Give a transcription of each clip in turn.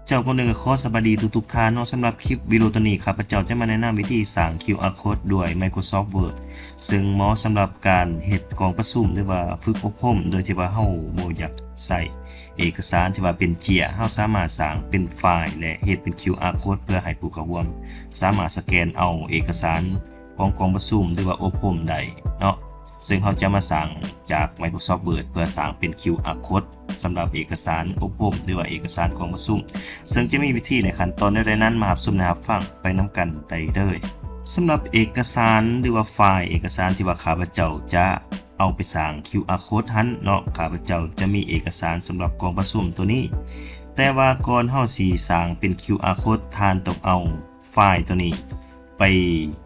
ເຈົ້າ ກ່ອນອື່ນກໍຂໍສະບາຍດີທຸກໆທ່ານເນາະ. ສຳລັບຄລິບວິດີໂອໂຕນີ້ ຂ້າພະເຈົ້າຈະມາແນະນຳວິທີສ້າງ ຄິວອາ ໂຄດດ້ວຍ Microsoft Word ເຊິ່ງເໝາະສຳລັບການເຮັດກອງປະຊຸມ ຫຼືວ່າຝຶກອົບຮົມ ໂດຍທີ່ວ່າເຮົາບໍ່ຢາກໃຊ້ເອກະສານທີ່ວ່າເປັນເຈ້ຍ. ເຮົາສາມາດສ້າງເປັນໄຟລ໌ ແລະ ເຮັດເປັນ ຄິວອາ ໂຄດ ເພື່ອໃຫ້ຜູ້ເຂົ້າຮ່ວມສາມາດສະແກນເອົາເອກະສານ ຂອງກອງປະຊຸມ ຫຼືວ່າອົບຮົມໄດ້ເນາະ. ເຊິ່ງເຮົາຈະມາສ້າງຈາກ Microsoft Word ເພື່ອສ້າງເປັນ ຄິວອາ ໂຄດ ສຳລັບເອກະສານອົບຮົມ ຫຼືວ່າເອກະສານກອງປະຊຸມ, ເຊິ່ງຈະມີວິທີ ແລະ ຂັ້ນຕອນແນວໃດນັ້ນ ມາຮັບຊົມ ແລະ ຮັບຟັງໄປນຳກັນໄດ້ເລີຍ. ສຳລັບເອກະສານ ຫຼືວ່າໄຟລ໌ເອກະສານທີ່ວ່າຂ້າພະເຈົ້າຈະເອົາໄປສ້າງ ຄິວອາ ໂຄດ ຫັ້ນເນາະ, ຂ້າພະເຈົ້າຈະມີເອກະສານສຳລັບກອງປະຊຸມໂຕນີ້. ແຕ່ວ່າກ່ອນເຮົາຊິສ້າງເປັນ ຄິວອາ ໂຄດ ທ່ານຕ້ອງເອົາໄຟລ໌ໂຕນີ້ ໄປ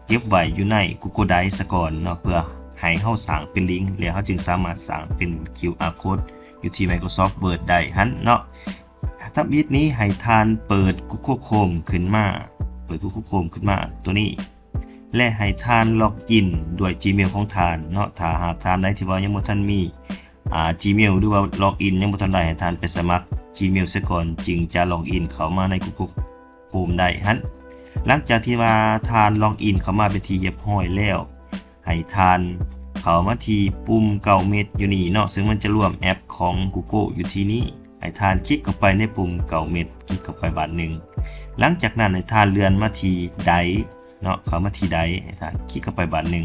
ເກັບໄວ້ຢູ່ໃນ Google Drive ສາກ່ອນເນາະ ເພື່ອໃຫ້ເຮົາສ້າງເປັນລິງ ແລ້ວເຮົາຈຶ່ງສາມາດສ້າງເປັນ QR code ຢູ່ທີ່ Microsoft Word ໄດ້ຫັ້ນເນາະ. ທຳອິດນີ້ໃຫ້ທ່ານເປີດ Google Chrome ຂຶ້ນມາ, ເປີດ Google Chrome ຂຶ້ນມາຕົວນີ້ ແລະ ໃຫ້ທ່ານ log in ດ້ວຍ Gmail ຂອງທ່ານເນາະ. ຖ້າຫາກທ່ານໃດທີ່ວ່າຍັງບໍ່ທັນມີ ອ່າ Gmail ຫຼືວ່າ log in ຍັງບໍ່ທັນໄດ້, ໃຫ້ທ່ານໄປສະໝັກ Gmail ເສຍກ່ອນ ຈຶ່ງຈະ log in ເຂົ້າມາໃນ Google Chrome ໄດ້ຫັ້ນ. ຫຼັງຈາກທີ່ວ່າທ່ານ log in ເຂົ້າມາເປັນທີ່ຮຽບຮ້ອຍແລ້ວ, ໃຫ້ທ່ານເຂົ້າມາທີ່ປຸ່ມເກົ້າເມັດຢູ່ນີ້ເນາະ, ເຊິ່ງມັນຈະລວມແອັບຂອງ Google ຢູ່ທີ່ນີ້. ໃຫ້ທ່ານຄລິກເຂົ້າໄປໃນປຸ່ມເກົ້າເມັດ, ຄລິກເຂົ້າໄປບາດໜຶ່ງ. ຫຼັງຈາກນັ້ນໃຫ້ທ່ານເລື່ອນມາທີ່ Drive ເນາະ, ເຂົ້າມາທີ່ Drive, ໃຫ້ທ່ານຄລິກເຂົ້າໄປບາດໜຶ່ງ.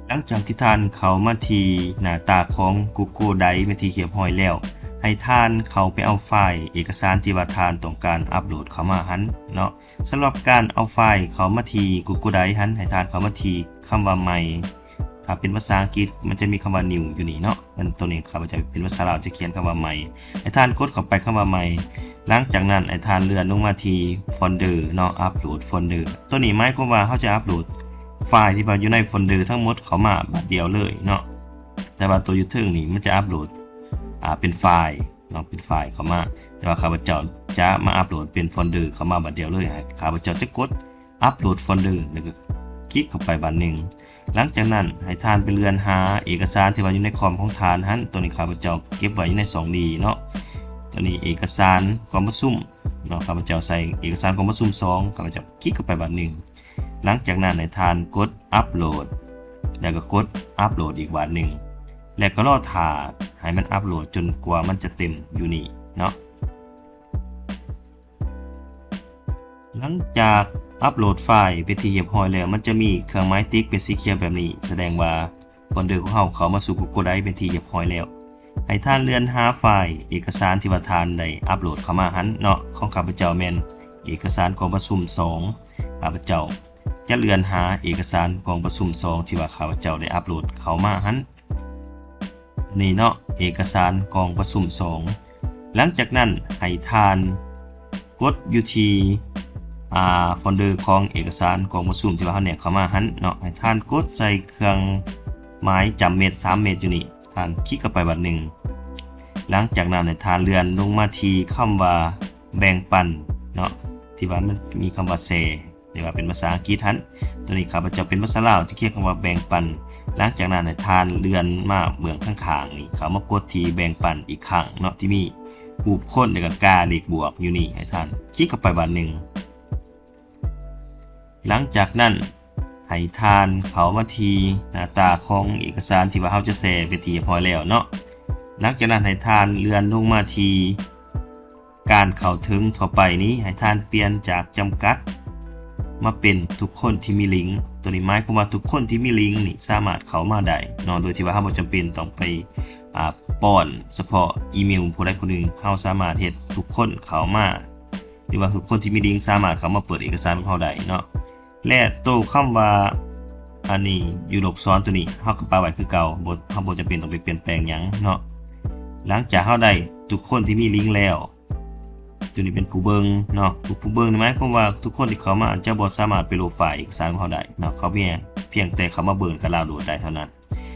ຫຼັງຈາກທີ່ທ່ານເຂົ້າມາທີ່ໜ້າຕາຂອງ Google Drive ເປັນທີ່ຮຽບຮ້ອຍແລ້ວ, ໃຫ້ທ່ານເຂົ້າໄປເອົາໄຟລ໌ເອກະສານທີ່ວ່າທ່ານຕ້ອງການອັບໂຫຼດເຂົ້າມາຫັ້ນເນາະ. ສຳລັບການເອົາໄຟລ໌ເຂົ້າມາທີ່ Google Drive ຫັ້ນ, ໃຫ້ທ່ານເຂົ້າມາທີ່ຄຳວ່າ My. ຖ້າເປັນພາສາອັງກິດ ມັນຈະມີຄຳວ່າ New ຢູ່ນີ້ເນາະ. ມັນ ຕົວນີ້ຂ້າພະເຈົ້າເປັນພາສາລາວ ຈະຂຽນຄຳວ່າ My. ໃຫ້ທ່ານກົດເຂົ້າໄປຄຳວ່າ My. ຫຼັງຈາກນັ້ນໃຫ້ທ່ານເລື່ອນລົງມາທີ່ Folder ເນາະ, Upload Folder. ຕົວນີ້ໝາຍຄວາມວ່າເຮົາຈະອັບໂຫຼດໄຟລ໌ທີ່ວ່າຢູ່ໃນ Folder ທັງໝົດເຂົ້າມາບາດດຽວເລີຍເນາະ. ແຕ່ວ່າຕົວຢູ່ເທິງນີ້ມັນຈະອັບໂຫຼດ ອ່າ ເປັນໄຟລ໌ເນາະ, ເປັນໄຟລ໌ເຂົ້າມາ. ແຕ່ວ່າຂ້າພະເຈົ້າຈະມາອັບໂຫຼດເປັນ Folder ເຂົ້າມາບາດດຽວເລີຍ. ໃຫ້ ຂ້າພະເຈົ້າຈະກົດ Upload Folder ແລ້ວກໍຄລິກເຂົ້າໄປບາດໜຶ່ງ. ຫຼັງຈາກນັ້ນໃຫ້ທ່ານໄປເລື່ອນຫາເອກະສານທີ່ວ່າຢູ່ໃນຄອມຂອງທ່ານຫັ້ນ. ຕົວນີ້ຂ້າພະເຈົ້າເກັບໄວ້ຢູ່ໃນຊ່ອງ D ເນາະ. ຕົວນີ້ເອກະສານກອງປະຊຸມເນາະ, ຂ້າພະເຈົ້າໃສ່ເອກະສານກອງປະຊຸມສອງ, ຂ້າພະເຈົ້າຄລິກເຂົ້າໄປບາດໜຶ່ງ. ຫຼັງຈາກນັ້ນໃຫ້ທ່ານກົດ Upload ແລ້ວກໍກົດ Upload ອີກບາດໜຶ່ງ ແລ້ວກໍລໍຖ້າໃຫ້ມັນອັບໂຫຼດຈົນກວ່າມັນຈະເຕັມຢູ່ນີ້ເນາະ. ຫຼັງຈາກອັບໂຫຼດໄຟລ໌ເປັນທີ່ຮຽບຮ້ອຍແລ້ວ, ມັນຈະມີເຄື່ອງໝາຍຕິກເປັນສີຂຽວແບບນີ້, ສະແດງວ່າໂຟນເດີຂອງເຮົາເຂົ້າມາສູ່ Google Drive ເປັນທີ່ຮຽບຮ້ອຍແລ້ວ. ໃຫ້ທ່ານເລື່ອນຫາໄຟລ໌ເອກະສານທີ່ວ່າທ່ານໄດ້ອັບໂຫຼດເຂົ້າມາຫັ້ນເນາະ. ຂອງຂ້າພະເຈົ້າແມ່ນເອກະສານກອງປະຊຸມສອງ. ຂ້າພະເຈົ້າຈະເລື່ອນຫາເອກະສານກອງປະຊຸມສອງທີ່ວ່າຂ້າພະເຈົ້າໄດ້ອັບໂຫຼດເຂົ້າມາຫັ້ນ. ນີ້ເນາະ, ເອກະສານກອງປະຊຸມສອງ. ຫຼັງຈາກນັ້ນໃຫ້ທ່ານກົດຢູ່ທີ່ ອ່າ ໂຟນເດີຂອງເອກະສານກອງປະຊຸມທີ່ວ່າເຮົາແນບເຂົ້າມາຫັ້ນເນາະ. ໃຫ້ທ່ານກົດໃສ່ເຄື່ອງໝາຍຈ້ຳເມັດສາມເມັດຢູ່ນີ້, ທ່ານຄລິກເຂົ້າໄປບາດໜຶ່ງ. ຫຼັງຈາກນັ້ນໃຫ້ທ່ານເລື່ອນລົງມາທີ່ຄຳວ່າແບ່ງປັນເນາະ, ທີ່ວ່າມັນມີຄຳວ່າແຊ ຫຼືວ່າເປັນພາສາອັງກິດຫັ້ນ. ຕົວນີ້ຂ້າພະເຈົ້າເປັນພາສາລາວ ຈະຂຽນຄຳວ່າແບ່ງປັນ. ຫຼັງຈາກນັ້ນໃຫ້ທ່ານເລື່ອນມາເບື້ອງຂ້າງໆນີ້, ເຂົ້າມາກົດທີ່ແບ່ງປັນອີກຄັ້ງເນາະ, ທີ່ມີຮູບຄົນ ແລ້ວກໍກາເລກບວກຢູ່ນີ້, ໃຫ້ທ່ານຄລິກເຂົ້າໄປບາດໜຶ່ງ. ຫຼັງຈາກນັ້ນໃຫ້ທ່ານເຂົ້າມາທີ່ໜ້າຕາຂອງເອກະສານທີ່ວ່າເຮົາຈະແຊເປັນທີ່ຮຽບຮ້ອຍແລ້ວເນາະ. ຫຼັງຈາກນັ້ນໃຫ້ທ່ານເລື່ອນລົງມາທີ່ ການເຂົ້າເຖິງທົ່ວໄປນີ້ ໃຫ້ທ່ານປ່ຽນຈາກຈຳກັດມາເປັນທຸກຄົນທີ່ມີລິງ. ຕົວນີ້ໝາຍຄວາມວ່າທຸກຄົນທີ່ມີລິງນີ້ສາມາດເຂົ້າມາໄດ້ເນາະ, ໂດຍທີ່ວ່າເຮົາບໍ່ຈຳເປັນຕ້ອງໄປ ອ່າ ປ້ອນສະເພາະອີເມວຜູ້ໃດຜູ້ໜຶ່ງ. ເຮົາສາມາດເຮັດທຸກຄົນເຂົ້າມາ ຫຼືວ່າທຸກຄົນທີ່ມີລິງສາມາດເຂົ້າມາເປີດເອກະສານຂອງເຮົາໄດ້ເນາະ. ແລະ ໂຕຄຳວ່າ ອັນນີ້ ຢູ່ລູກສອນຕົວນີ້ ເຮົາກໍປະໄວ້ຄືເກົ່າ, ບໍ່ ເຮົາບໍ່ຈຳເປັນຕ້ອງໄປປ່ຽນແປງຫຍັງເນາະ. ຫຼັງຈາກເຮົາໄດ້ທຸກຄົນທີ່ມີລິງແລ້ວ, ຕົວນີ້ເປັນຜູ້ເບິ່ງເນາະ, ຜູ້ ຜູ້ເບິ່ງນີ້ໝາຍຄວາມວ່າທຸກຄົນທີ່ເຂົ້າມາຈະບໍ່ສາມາດໄປລົບໄຟລ໌ເອກະສານຂອງເຮົາໄດ້ເນາະ, ເຂົາພຽງ ພຽງແຕ່ເຂົ້າມາເບິ່ງ ແລະ ດາວໂຫຼດໄດ້ເທົ່ານັ້ນ.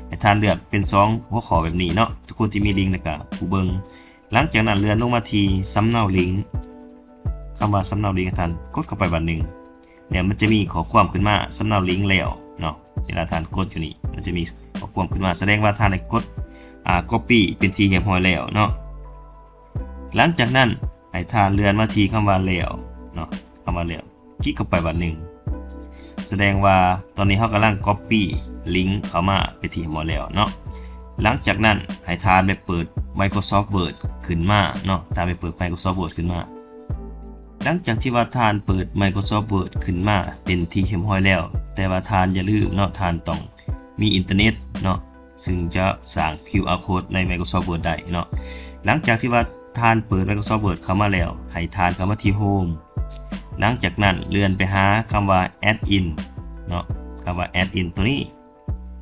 ໃຫ້ທ່ານເລືອກເປັນສອງຫົວຂໍ້ແບບນີ້ເນາະ, ທຸກຄົນທີ່ມີລິງ ແລ້ວກະຜູ້ເບິ່ງ. ຫຼັງຈາກນັ້ນເລື່ອນລົງມາທີ່ສຳເນົາລິງ, ຄຳວ່າສຳເນົາລິງ ໃຫ້ທ່ານກົດເຂົ້າໄປບາດໜຶ່ງ. ແລ້ວມັນຈະມີຂໍ້ຄວາມຂຶ້ນມາ ສຳເນົາລິງແລ້ວເນາະ. ເວລາທ່ານກົດຢູ່ນີ້ ມັນຈະມີຂໍ້ຄວາມຂຶ້ນມາ ສະແດງວ່າທ່ານໄດ້ກົດ ອ່າ copy ເປັນທີ່ຮຽບຮ້ອຍແລ້ວເນາະ. ຫຼັງຈາກນັ້ນໃຫ້ທ່ານເລື່ອນມາທີ່ຄຳວ່າແລ້ວເນາະ, ຄຳວ່າແລ້ວ ຄລິກເຂົ້າໄປບາດໜຶ່ງ ສະແດງວ່າຕອນນີ້ເຮົາກຳລັງກັອບປີ້ລິງເຂົ້າມາເປັນທີ່ຮຽບຮ້ອຍແລ້ວເນາະ. ຫຼັງຈາກນັ້ນໃຫ້ທ່ານໄປເປີດ Microsoft Word ຂຶ້ນມາເນາະ, ທ່ານໄປເປີດ Microsoft Word ຂຶ້ນມາ. ຫຼັງຈາກທີ່ວ່າທ່ານເປີດ Microsoft Word ຂຶ້ນມາເປັນທີ່ຮຽບຮ້ອຍແລ້ວ, ແຕ່ວ່າທ່ານຢ່າລືມເນາະ, ທ່ານຕ້ອງມີອິນເຕີເນັດເນາະ, ຊຶ່ງຈະສ້າງ QR code ໃນ Microsoft Word ໄດ້ເນາະ. ຫຼັງຈາກທີ່ວ່າທ່ານເປີດ Microsoft Word ເຂົ້າມາແລ້ວ, ໃຫ້ທ່ານເຂົ້າມາທີ່ Home. ຫຼັງຈາກນັ້ນເລື່ອນໄປຫາຄຳວ່າ Add in ເນາະ, ຄຳວ່າ Add in ຕົວນີ້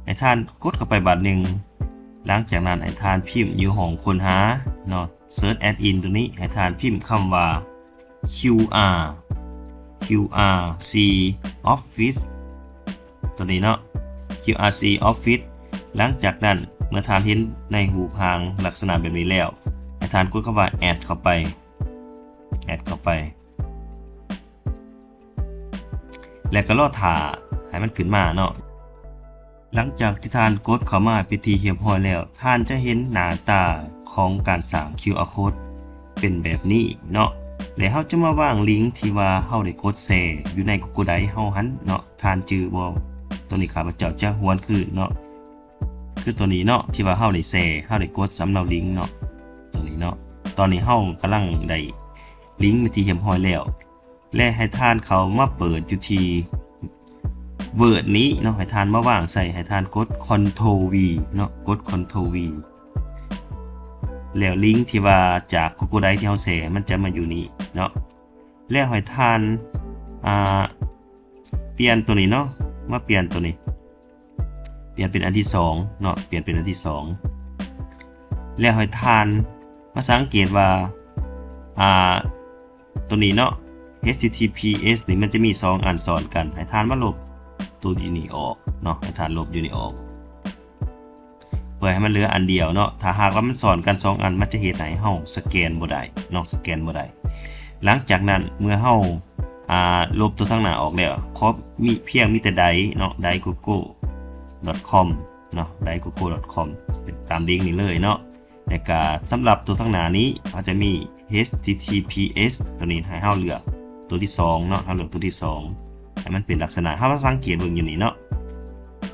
ໃຫ້ທ່ານກົດເຂົ້າໄປບາດໜຶ່ງ. ຫຼັງຈາກນັ້ນໃຫ້ທ່ານພິມຢູ່ຫ້ອງຄົ້ນຫາເນາະ, search add in ຕົວນີ້ ໃຫ້ທ່ານພິມຄຳວ່າ QR QRC Office ຕົວນີ້ເນາະ, QRC Office. ຫຼັງຈາກນັ້ນເມື່ອທ່ານເຫັນໃນຮູບຮ່າງລັກສະນະແບບນີ້ແລ້ວ ໃຫ້ທ່ານກົດຄຳວ່າ Add ເຂົ້າໄປ, Add ເຂົ້າໄປ ແລະກໍລໍຖ້າໃຫ້ມັນຂຶ້ນມາເນາະ. ຫຼັງຈາກທີ່ທ່ານກົດເຂົ້າມາເປັນທີ່ຮຽບຮ້ອຍແລ້ວ, ທ່ານຈະເຫັນໜ້າຕາຂອງການສ້າງ QR code ເປັນແບບນີ້ເນາະ. ແລະເຮົາຈະມາວາງລິງທີ່ວ່າເຮົາໄດ້ກົດແຊຢູ່ໃນ Google Drive ເຮົາຫັ້ນເນາະ, ທ່ານຈື່ບໍ່? ຕົວນີ້ຂ້າພະເຈົ້າຈະຫວນຄືນເນາະ, ຄືຕົວນີ້ເນາະ ທີ່ວ່າເຮົາໄດ້ແຊ, ເຮົາໄດ້ກົດສຳເນົາລິງເນາະ, ຕົວນີ້ເນາະ. ຕອນນີ້ເຮົາກຳລັງໄດ້ລິງເປັນທີ່ຮຽບຮ້ອຍແລ້ວ. ແລະໃຫ້ທ່ານເຂົ້າມາເປີດຢູ່ທີ່ Word ນີ້ເນາະ, ໃຫ້ທ່ານມາວາງໃສ່, ໃຫ້ທ່ານກົດ Ctrl V ເນາະ, ກົດ Ctrl V ແລ້ວລິງທີ່ວ່າຈາກ Google Drive ທີ່ເຮົາແຊ ມັນຈະມາຢູ່ນີ້ເນາະ. ແລ້ວໃຫ້ທ່ານ ອ່າ ປ່ຽນຕົວນີ້ເນາະ, ມາປ່ຽນຕົວນີ້ ປ່ຽນເປັນອັນທີສອງເນາະ, ປ່ຽນເປັນອັນທີສອງ. ແລ້ວໃຫ້ທ່ານມາສັງເກດວ່າ ອ່າ ຕົວນີ້ເນາະ, HTTPS ນີ້ມັນຈະມີສອງອັນຊ້ອນກັນ, ໃຫ້ທ່ານມາລົບຕົວນີ້ອອກເນາະ, ໃຫ້ທ່ານລົບຢູ່ນີ້ອອກ ເພື່ອໃຫ້ມັນເຫຼືອອັນດຽວເນາະ. ຖ້າຫາກວ່າມັນຊ້ອນກັນສອງອັນ ມັນຈະເຮັດໃຫ້ເຮົາສະແກນບໍ່ໄດ້ເນາະ, ສະແກນບໍ່ໄດ້. ຫຼັງຈາກນັ້ນເມື່ອເຮົາ ອ່າ ລົບຕົວທາງໜ້າອອກແລ້ວ, ຂໍມີ ພຽງມີແຕ່ drive ເນາະ, drive google.com ເນາະ, drive google.com ຕາມລິງນີ້ເລີຍເນາະ. ແລ້ວກະສຳລັບຕົວທາງໜ້ານີ້ ເຮົາຈະມີ HTTPS ຕົວນີ້ໃຫ້ເຮົາເລືອກຕົວທີສອງເນາະ, ເຮົາເລືອກຕົວທີສອງ ໃຫ້ມັນເປັນລັກສະນະ, ເຮົາມາສັງເກດເບິ່ງຢູ່ນີ້ເນາະ,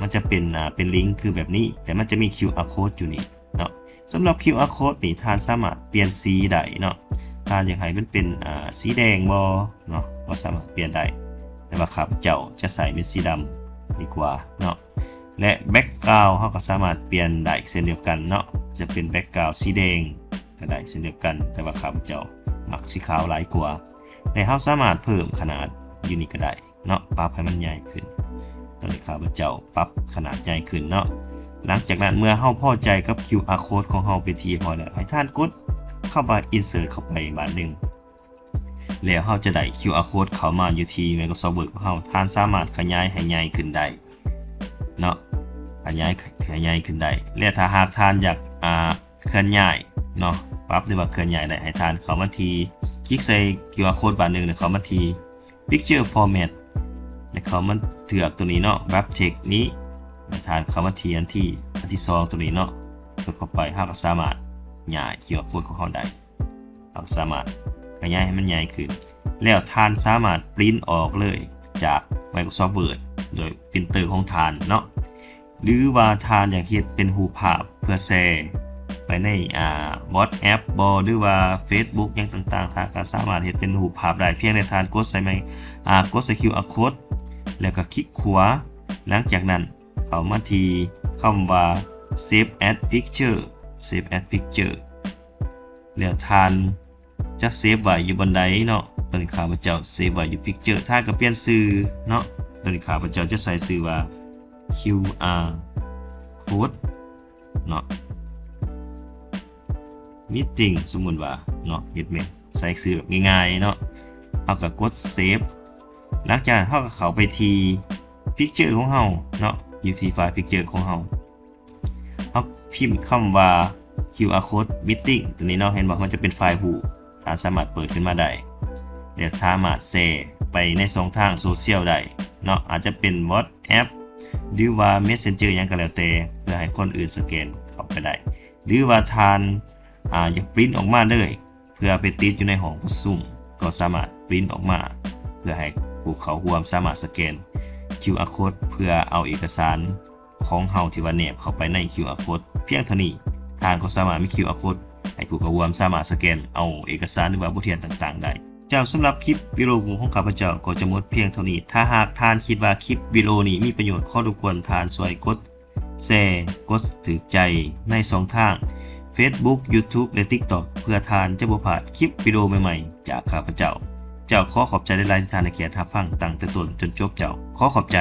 ມັນຈະເປັນ ອ່າ ເປັນລິງຄືແບບນີ້, ແຕ່ມັນຈະມີ QR code ຢູ່ນີ້ເນາະ. ສຳລັບ QR code ນີ້ ທ່ານສາມາດປ່ຽນສີໄດ້ເນາະ, ທ່ານຢາກໃຫ້ມັນເປັນ ອ່າ ສີແດງບໍ່ເນາະ, ກໍສາມາດປ່ຽນໄດ້, ແຕ່ວ່າຂ້າພະເຈົ້າຈະໃສ່ເປັນສີດຳດີກວ່າເນາະ. ແລະ background ເຮົາກໍສາມາດປ່ຽນໄດ້ເຊັ່ນດຽວກັນເນາະ, ຈະເປັນ background ສີແດງກໍໄດ້ເຊັ່ນດຽວກັນ, ແຕ່ວ່າຂ້າພະເຈົ້າມັກສີຂາວຫຼາຍກວ່າ. ແລະ ເຮົາສາມາດເພີ່ມຂະໜາດຢູ່ນີ້ກໍໄດ້ເນາະ, ປັບໃຫ້ມັນໃຫຍ່ຂຶ້ນ. ຕອນນີ້ຂ້າພະເຈົ້າປັບຂະໜາດໃຫຍ່ຂຶ້ນເນາະ. ຫຼັງຈາກນັ້ນເມື່ອເຮົາພໍໃຈກັບ QR code ຂອງເຮົາເປັນທີ່ຮຽບຮ້ອຍແລ້ວ, ໃຫ້ທ່ານກົດຄຳວ່າ insert ເຂົ້າໄປບາດໜຶ່ງ. ແລ້ວເຮົາຈະໄດ້ QR code ເຂົ້າມາຢູ່ທີ່ Microsoft Word ຂອງເຮົາ, ທ່ານສາມາດຂະຫຍາຍໃຫ້ໃຫຍ່ຂຶ້ນໄດ້ເນາະ, ຂະຫຍາຍ ຂະຫຍາຍຂຶ້ນໄດ້. ແລະ ຖ້າຫາກທ່ານຢາກ ອ່າ ເຄື່ອນຍ້າຍເນາະ, ປັບ ຫຼືວ່າເຄື່ອນຍ້າຍໄດ້, ໃຫ້ທ່ານເຂົ້າມາທີ່ ຄລິກໃສ່ QR code ບາດໜຶ່ງ ແລ້ວເຂົ້າມາທີ່ Picture Format ແລ້ວເຂົ້າມາເລືອກຕົວນີ້ເນາະ, Wrap Text ນີ້, ແລ້ວທ່ານເຂົ້າມາທີ່ອັນທີ ອັນທີສອງຕົວນີ້ເນາະ, ກົດເຂົ້າໄປ ເຮົາກໍສາມາດຍ້າຍ QR code ຂອງເຮົາໄດ້. ເຮົາສາມາດຂະຫຍາຍໃຫ້ມັນໃຫຍ່ຂຶ້ນ ແລ້ວທ່ານສາມາດປຣິ້ນອອກເລີຍຈາກ Microsoft Word ໂດຍ printer ຂອງທ່ານເນາະ, ຫຼືວ່າທ່ານຢາກເຮັດເປັນຮູບພາບເພື່ອແຊໄປໃນ ອ່າ WhatsApp ບໍ ຫຼືວ່າ Facebook ຫຍັງຕ່າງໆ, ທ່ານກໍສາມາດເຮັດເປັນຮູບພາບໄດ້. ພຽງແຕ່ທ່ານກົດໃສ່ໄມ ອ່າ ກົດໃສ່ QR code ແລ້ວກໍຄລິກຂວາ, ຫຼັງຈາກນັ້ນເຂົ້າມາທີ່ຄຳວ່າ Save as Picture, Save as Picture ແລ້ວທ່ານ ຈະເຊບໄວ້ຢູ່ບ່ອນໃດເນາະ? ຕອນນີ້ຂ້າພະເຈົ້າເຊບໄວ້ຢູ່ Picture. ທ່ານກໍປ່ຽນຊື່ເນາະ, ຕອນນີ້ຂ້າພະເຈົ້າຈະໃສ່ຊື່ວ່າ QR Code ເນາະ, Meeting ສົມມຸດວ່າເນາະ, ເຮັດແມ່ນໃສ່ຊື່ແບບງ່າຍໆເນາະ. ເຮົາກໍກົດ Save. ຫຼັງຈາກນັ້ນເຮົາກໍເຂົ້າໄປທີ່ Picture ຂອງເຮົາເນາະ, ຢູ່ທີ່ໄຟລ໌ Picture ຂອງເຮົາ. ເຮົາພິມຄຳວ່າ QR Code Meeting ຕົວນີ້ເນາະ, ເຫັນບໍ່? ມັນຈະເປັນໄຟລ໌ຮູບ, ທ່ານສາມາດເປີດຂຶ້ນມາໄດ້ ແລະ ສາມາດແຊໄປໃນຊ່ອງທາງໂຊຊຽວໄດ້ເນາະ, ອາດຈະເປັນ WhatsApp ຫຼືວ່າ Messenger ຫຍັງກໍແລ້ວແຕ່ ເພື່ອໃຫ້ຄົນອື່ນສະແກນເຂົ້າໄປໄດ້ ຫຼືວ່າທ່ານ ອາ ຢາກປຣິ້ນອອກມາເລີຍ ພື່ອໄປຕິດຢູ່ໃນຫ້ອງປະຊຸມ ກໍສາມາດປຣິ້ນອອກມາ ເພື່ອໃຫ້ຜູ້ເຂົ້າຮ່ວມສາມາດສະແກນຄິວອາໂຄດ ເພື່ອເອົາເອກະສານຂອງເຮົາທີ່ວ່າແນບເຂົ້າໄປໃນຄິວອາໂຄດ. ພຽງເທົ່ານີ້ ທ່ານກໍສາມາດມີຄິວອາໂຄດ ໃຫ້ຜູ້ເຂົ້າຮ່ວມສາມາດສະແກນເອົາເອກະສານ ຫຼືວ່າບົດຮຽນຕ່າງໆໄດ້. ເຈົ້າ, ສຳລັບຄລິບວິດີໂອຂອງຂ້າພະເຈົ້າກໍຈະໝົດພຽງເທົ່ານີ້. ຖ້າຫາກທ່ານຄິດວ່າຄລິບວິດີໂອນີ້ມີປະໂຫຍດ, ຂໍລົບກວນທ່ານຊ່ວຍກົດແຊ, ກົດຖືກໃຈໃນຊ່ອງທາງ Facebook, YouTube ແລະ TikTok ເພື່ອທ່ານຈະບໍ່ພາດຄລິບວິດີໂອໃໝ່ໆຈາກຂ້າພະເຈົ້າ. ເຈົ້າ, ຂໍຂອບໃຈຫຼາຍໆທີ່ທ່ານໃຫ້ກຽດຮັບຟັງຕັ້ງແຕ່ຕົ້ນຈົນຈົບ. ເຈົ້າ, ຂໍຂອບໃຈ.